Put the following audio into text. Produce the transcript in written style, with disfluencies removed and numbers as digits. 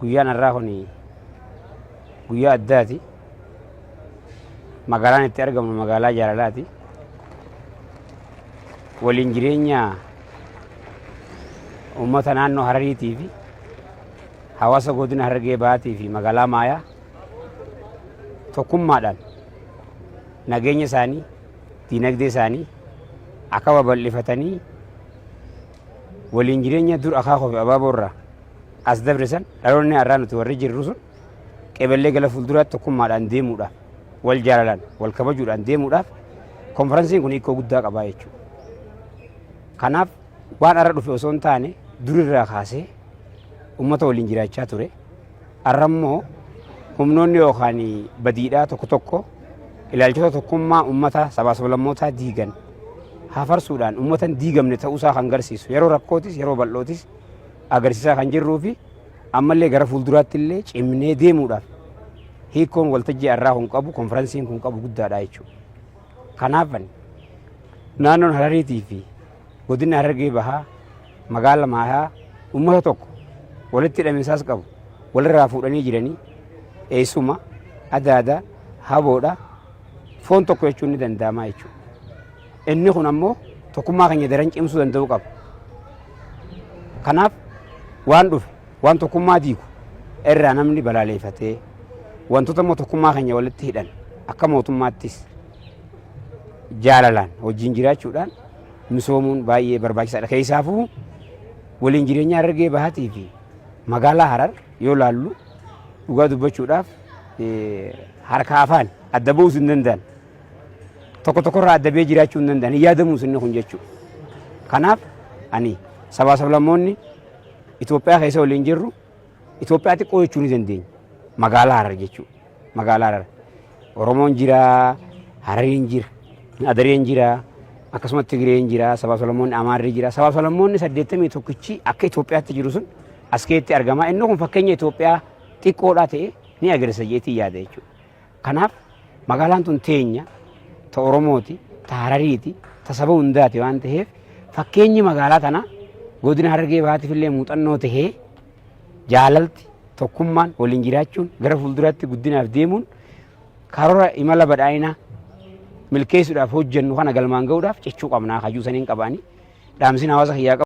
Guyyaan har'aa kun guyyaa addaati. Magaalaan itti argamnu magaalaa jaalalaati. Waliin jireenya uummata naannoo Harariitii fi hawaasa godina Harargee Bahaatii fi magaalaa Maayaa tokkummaadhaan nageenya isaanii, diinagdee isaanii akka babal'ifatanii waliin jireenya dur akaakoo fi abaaboo irraa as dabre san dhaloonni har'aa nuti warri jirru sun qeballee gara fuulduraatti tokkummaadhaan deemuudhaaf wal jaalalaan wal kabajuudhaan deemuudhaaf konferansiin kun hiikoo guddaa qabaa jechuudha. Kanaaf waan har'a dhufe osoo hin taane durirraa kaasee uummata waliin jiraachaa ture. Har'a immoo humnoonni yookaan badiidhaa tokko tokko ilaalchota tokkummaa uummata sabaa sablammootaa diigan hafarsuudhaan uummata hin diigamne ta'uusaa kan agarsiisu yeroo rakkootis yeroo bal'ootis agarsiisaa kan jirruu fi ammallee gara fuulduraatti illee cimnee deemuudhaaf hiikkoon waltajjii har'aa kun qabu konferansiin kun qabu guddaadha jechuudha. Kanaaf naannoon Harariitii fi godinni Harargee Bahaa magaala Maayaa uummata tokko walitti hidhaminsaas qabu walirraa fuudhanii jiranii eessuma adaada haboodha foon tokko jechuun ni danda'ama jechuudha. Inni kun ammoo tokkummaa keenya daran cimsuu danda'uu qaba. Kanaaf waan dhufe waan tokkummaa diigu irraa namni balaaleeffatee wantoota immoo tokkummaa keenya walitti hidhan akka mootummaattis jaalalaan wajjin jiraachuudhaan misoomuun baay'ee barbaachisaadha. Keessaafuu waliin jireenya Harargee Bahaatii fi magaalaa Harar yoo laallu dhugaa dubbachuudhaaf harka afaan adda ba'uus hin danda'an. Tokko tokkorraa adda ba'ee jiraachuu hin danda'an. Hin yaadamuus inni kun jechuudha. Kanaaf ani sabaa sablammoonni Itoophiyaa keessa waliin jirru Itoophiyaa xiqqoo jechuu ni dandeenya. Magaalaa Harar jechuudha. Magaalaa Harar. Oromoon jira, Harariin jira, Adareen jira, akkasumas Tigreen jira, sabaa sablammoonni Amaarri jira. Sabaa sablammoonni 81 akka Itoophiyaatti jiru sun as keessatti argama. Inni kun fakkeenya Itoophiyaa xiqqoodhaa ta'e ni agarsiisa jeetii yaada jechuudha. Kanaaf magaalaan tun teenya, ta Oromooti, ta Harariiti, ta saba hundaati waan ta'eef fakkeenyi magaalaa tanaa godina Harargee Bahaatiif illee muuxannoo tahee jaalalti, tokkummaan waliin jiraachuun gara fuulduraatti guddinaaf deemuun karoora imala badhaadhinaa milkeessuudhaaf hojjennu kana galmaan ga'uudhaaf cichuu qabnaa kajuu saniin qabaanii dhaamsin hawaasa kiyyaa qabu.